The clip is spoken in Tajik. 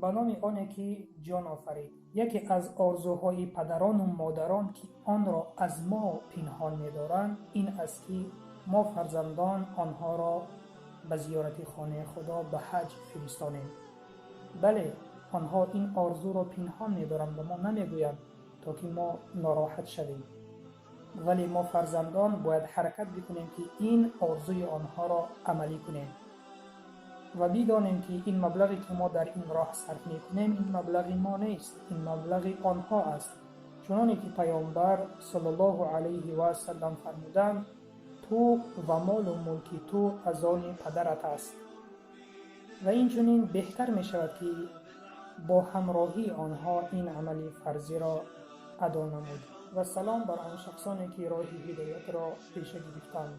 Ба номи оне, ки ҷон офарид. Яке аз орзуҳои падарону модарон, ки онро аз мо пинҳон медоранд, ин аст, ки мо фарзандон онҳоро ба зиёрати хонаи Худо ба ҳаҷ фиристонем. Бале, онҳо ин орзуро пинҳон медоранд, ба мо намегӯянд, то ки мо нороҳат шавем. Вале мо фарзандон бояд ҳаракат бикунем, ки ин орзуи онҳоро амалӣ кунем ва бидонем, ки ин маблағе, ки мо дар ин роҳ сарф мекунем, ин маблағи мо нест, ин маблағи онҳо аст. Чуноне ки Паёмбар саллаллоҳу алайҳи васаллам фармуданд: «Ту ва молу мулки ту аз они падарат аст». Ва инчунин беҳтар мешавад, ки бо ҳамроҳии онҳо ин амали фарзиро адо намуд. Ва салом бар он шахсоне, ки роҳи ҳидоятро пеша гирифтанд.